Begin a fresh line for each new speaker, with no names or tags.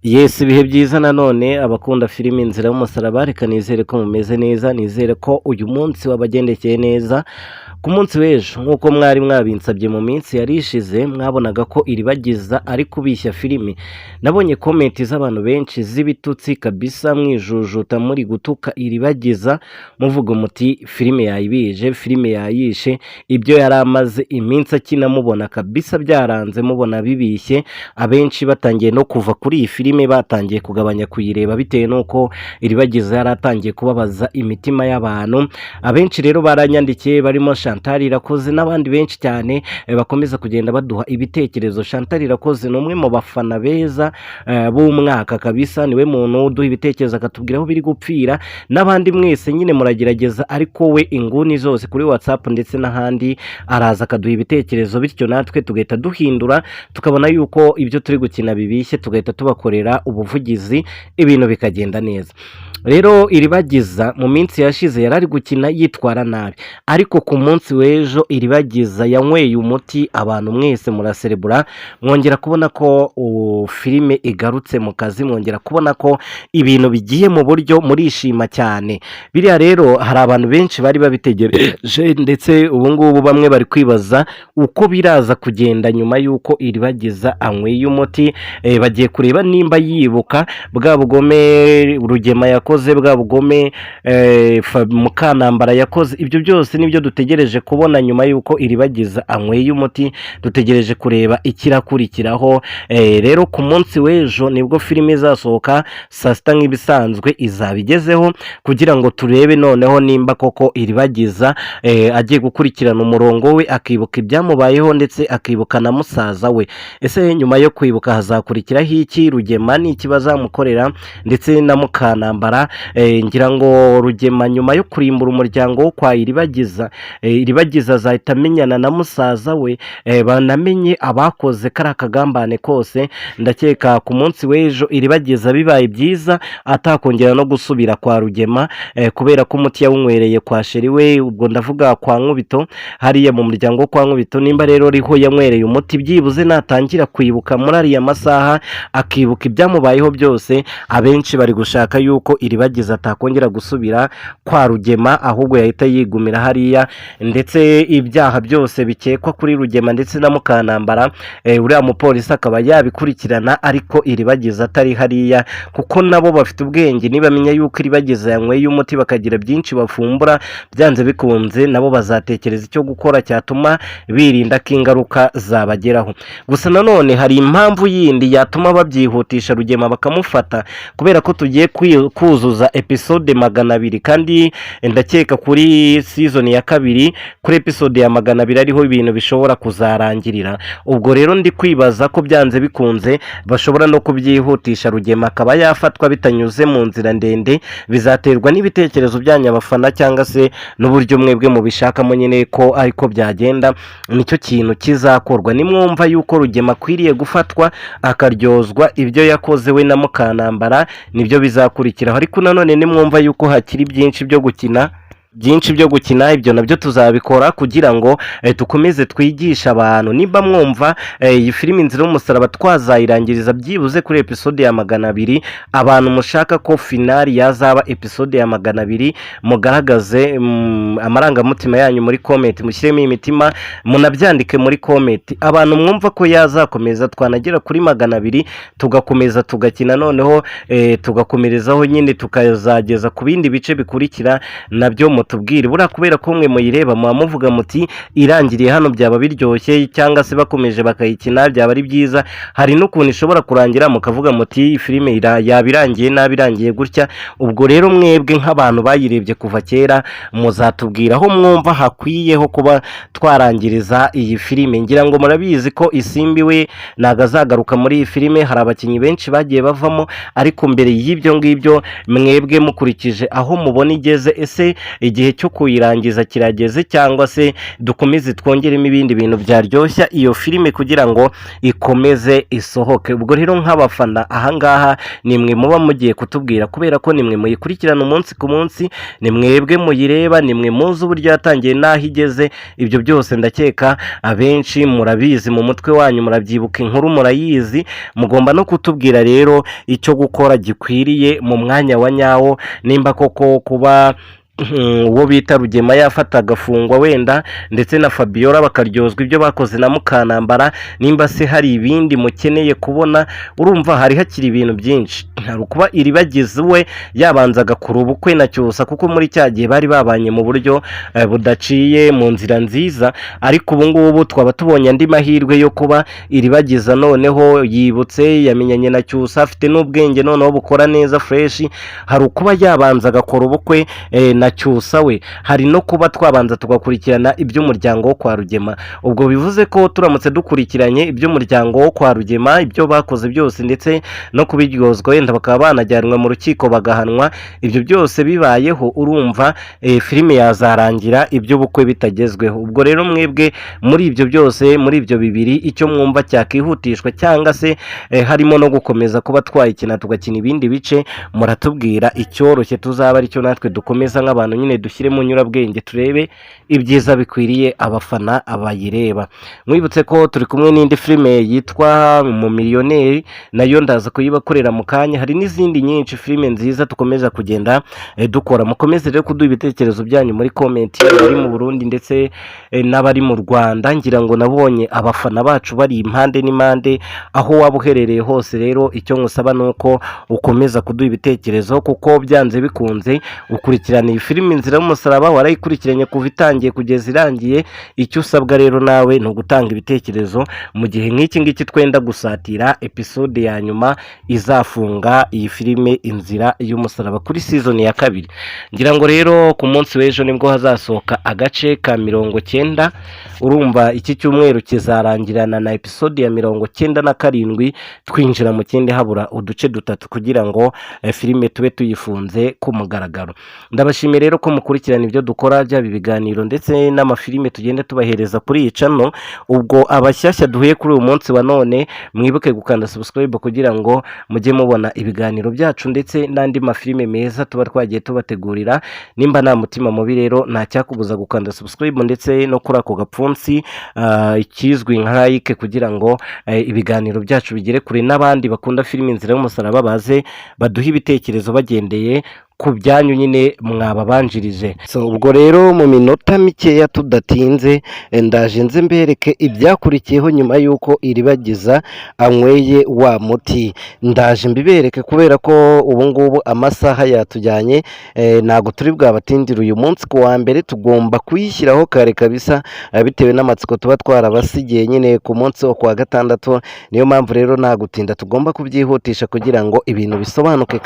Yes, ibihe byiza nanone abakunda filimi Inzira y'Umusaraba, reka nizere ko mumeze neza, nizere ko uyu munsi wabagendekeye neza. Ku munsi w'ejo nk'uko mwari mwabinsabye mu minsi yari ishize, mwabonaga ko Iribagiza ari kubishya filimi. Nabonye comment z'abantu benshi z'ibitutsi kabisa, mwijujuta muri gutuka Iribagiza, muvuga muti filime yayibije, filime yayishe, ibyo yari amaze iminsi akina mubona kabisa byaranze, mubona bibishye. Abenshi batangiye no kuva kuri iyi filime, batangiye kugabanya kuyireba bitewe n'uko Iribagiza yari atangiye kubabaza imitima y'abantu. Abenshi rero baranyandikiye, barimo Chantal Irakoze n'abandi benshi cyane bakomeza kugenda baduha ibitekerezo. Chantal Irakoze ni umwe mu bafana beza b'umwaka kabisa, niwe muntu uduha ibitekerezo akatubwira aho biri gupfira. N'abandi mwese nyine muragerageza, ariko we inguni zose kuri WhatsApp ndetse n'ahandi araza akaduha ibitekerezo, bityo natwe tugahita duhindura, tukabona yuko ibyo turi gukina bibishye, tugahita tubakorera ubuvugizi, ibintu bikagenda neza. Rero Iribagiza mu minsi yashize yari ari gukina yitwara nabi, ariko ku munsi w'ejo Iribagiza yanyweye umuti, abantu mwese muraserebura, mwongera kubona ko filime igarutse mu kazi, mwongera kubona ko ibintu bigiye mu buryo, murishima cyane. Biriya rero hari abantu benshi bari babitegereje, ndetse ubu ngubu bamwe bari kwibaza uko biraza kugenda nyuma y'uko Iribagiza anyweye umuti. Bagiye kureba nimba yibuka bwa bugome Rugema yakoze, bwa bugome Mukanambara yakoze. Ibyo byose nibyo dutegereje kubona nyuma y'uko Iribagiza anyweye umuti. Dutegereje kureba ikirakurikiraho. Rero ku munsi w'ejo nibwo filime izasohoka saa sita nk'ibisanzwe, izaba igezeho kugira ngo turebe noneho nimba koko Iribagiza agiye gukurikirana umurongo we, akibuka ibyamubayeho ndetse akibuka na musaza we. Ese nyuma yo kwibuka hazakurikiraho iki? Rugema ni iki bazamukorera ndetse na Mukanambara? Ngira ngo Rugema nyuma yo kurimbura umuryango wo kwa Iribagiza, Iribagiza azahita amenyana na musaza we, banamenye abakoze kariya kagambane kose. Ndakeka ku munsi w'ejo Iribagiza bibaye byiza atakongera no gusubira kwa Rugema, kubera ko umuti yawunywereye kwa chéri we, ubwo ndavuga kwa Nkubito, hariya mu muryango wo kwa Nkubito. Nimba rero riho yanywereye umuti, byibuze natangira kwibuka muri ariya masaha, akibuka ibyamubayeho byose, abenshi bari gushaka yuko Iribagiza atakongera gusubira kwa Rugema, ahubwo yahita yigumira hariya, ndetse ibyaha byose bikekwa kuri Rugema ndetse na Mukanambara, uriya mupolisi akaba yabikurikirana, ariko Iribagiza atari hariya, kuko nabo bafite ubwenge. Nibamenya yuko Iribagiza yanyweye umuti bakagira byinshi bafumbura, byanze bikunze nabo bazatekereza icyo gukora cyatuma birinda ko ingaruka zabageraho. Gusa nanone hari impamvu yindi yatuma babyihutisha, Rugema bakamufata, kubera ko tugiye kuzuza episode 200, kandi ndakeka kuri season ya kabiri kuri episode ya 200 ariho ibintu bishobora kuzarangirira. Ubwo rero ndi kwibaza ko byanze bikunze bashobora no kubyihutisha, Rugema akaba yafatwa bitanyuze mu nzira ndende. Bizaterwa n'ibitekerezo byanyu abafana, cyangwa se n'uburyo mwebwe mubishakamo nyine ko ariko byagenda, nicyo kintu kizakorwa. Nimwumva yuko Rugema akwiriye gufatwa akaryozwa ibyo yakoze we na Mukanambara, nibyo bizakurikiraho. Ariko nanone nimwumva yuko hakiri byinshi byo gukina, byinshi byo gukina, ibyo nabyo tuzabikora kugira ngo dukomeze twigishe abantu. Nimba mwumva iyi filimi Inzira y'Umusaraba twazayirangiriza byibuze kuri episode ya 200, abantu mushaka ko finale yazaba episode ya 200, mugaragaze amarangamutima yanyu muri comment, mushyiremo imitima, munabyandike muri comment. Abantu mwumva ko yazakomeza twanagera kuri 200 tugakomeza tugakina, noneho tugakomerezaho nyine tukazageza ku bindi bice bikurikira, nabyo mutubwire. Buriya kubera ko mwe muyireba muba muvuga muti irangiriye hano byaba biryoshye, cyangwa se bakomeje bakayikina byaba ari byiza. Hari n'ukuntu ishobora kurangira mukavuga muti filime yaba irangiye nabi, irangiye gutya. Ubwo rero mwebwe nk'abantu bayirebye kuva kera muzatubwira aho mwumva hakwiyeho kuba twarangiriza iyi filime. Ngira ngo murabizi ko Isimbi we ntabwo azagaruka muri iyi filime, hari abakinnyi benshi bagiye bavamo. Ariko mbere y'ibyo ngibyo, mwebwe mukurikije aho mubona igeze, ese igiye kurangira gute? Iribagiza azagaruka muri iyi filime? Igihe cyo kuyirangiza kirageze, cyangwa se dukomeze twongeremo ibindi bintu byaryoshya iyo filime kugira ngo ikomeze isohoke? Ubwo rero nk'abafana ahangaha ni mwe muba mugiye kutubwira, kubera ko ni mwe muyikurikirana umunsi ku munsi, ni mwebwe muyireba, ni mwe muzi uburyo yatangiye n'aho igeze. Ibyo byose ndakeka abenshi murabizi mu mutwe wanyu, murabyibuka, inkuru murayizi. Mugomba no kutubwira rero icyo gukora gikwiriye mu mwanya wa nyawo, nimba koko kuba uwo bita Rugema yafata agafungwa wenda, ndetse na Fabiola bakaryozwa ibyo bakoze na Mukanambara, nimba se hari ibindi mukeneye kubona. Urumva hari hakiri ibintu byinshi. Hari ukuba Iribagiza we yabanza agakora ubukwe na Cyusa, kuko muri cya gihe bari babanye mu buryo budaciye mu nzira nziza, ariko ubu ngubu twaba tubonye andi mahirwe yo kuba Iribagiza noneho yibutse, yamenyanye na Cyusa, afite n'ubwenge noneho bukora neza fresh. Hari ukuba yabanza agakora ubukwe na Cyusa we, hari no kuba twabanza tugakurikirana iby'umuryango wo kwa Rugema. Ubwo bivuze ko turamutse dukurikiranye iby'umuryango wo kwa Rugema, ibyo bakoze byose, ndetse no kubiryozwa, wenda bakaba banajyanwa mu rukiko bagahanwa, ibyo byose bibayeho, urumva filime yazarangira iby'ubukwe bitagezweho. Ubwo rero mwebwe muri ibyo byose, muri ibyo bibiri, icyo mwumva cyakihutishwa, cyangwa se harimo no gukomeza kuba twayikina tugakina ibindi bice, muratubwira icyoroshye tuzaba aricyo natwe dukomeza nk'abantu nyine, dushyire mu nyurabwenge, turebe ibyiza bikwiriye abafana bayireba. Mwibutse ko turi kumwe n'indi filime yitwa Umumiliyoneri, nayo ndaza kuyibakorera mu kanya. Hari n'izindi nyinshi filime nziza dukomeza kugenda dukora. Mukomeze rero kuduha ibitekerezo byanyu muri comment, abari mu Burundi ndetse n'abari mu Rwanda. Ngira ngo nabonye abafana bacu bari impande n'impande, aho waba uherereye hose. Rero icyo nkusaba ni uko ukomeza kuduha ibitekerezo, kuko byanze bikunze ukurikirana iyi filime Inzira y'Umusaraba, warayikurikiranye kuva itangiye kugeza irangiye. Icyo usabwa rero nawe ni ugutanga ibitekerezo mu gihe nk'iki ngiki twenda gusatira episode ya nyuma izafunga iyi filime Inzira y'Umusaraba kuri season ya kabiri. Ngira ngo rero ku munsi w'ejo nibwo hazasohoka agace ka 90. Urumva iki cyumweru kizarangirana na episode ya 97, twinjira mu kindi habura uduce dutatu kugira ngo filime tube tuyifunze ku mugaragaro. Ndabashimiye rero ko mukurikirana ibyo dukora, byaba ibiganiro ndetse n'amafilime tugenda tubahereza kuri iyi channel. Ubwo abashyashya duhuye kuri uyu munsi wa none, mwibuke gukanda subscribe kugira ngo mujye mubona ibiganiro byacu ndetse n'andi mafilime meza tuba twagiye tubategurira. Nimba nta mutima mubi rero, nta cyakubuza gukanda subscribe ndetse no kuri ako gapfunsi, ikizwi nka like, kugira ngo ibiganiro byacu bigere kure, n'abandi bakunda filime Inzira y'Umusaraba baze baduhe ibitekerezo bagendeye ku byanyu nyine mwababanjirije. So, ubwo rero mu minota mikeya tudatinze, ndaje nze mbereke ibyakurikiyeho nyuma y'uko Iribagiza anyweye wa muti. Ndaje mbibereke kubera ko ubu ngubu amasaha yatujyanye, ntabwo turi bwabatindire uyu munsi. Ku wa mbere tugomba kuyishyiraho kare kabisa, bitewe n'amatsiko tuba twarabasigiye nyine ku munsi wo ku wa gatandatu. Niyo mpamvu rero nta gutinda, tugomba kubyihutisha kugira ngo ibintu bisobanuke.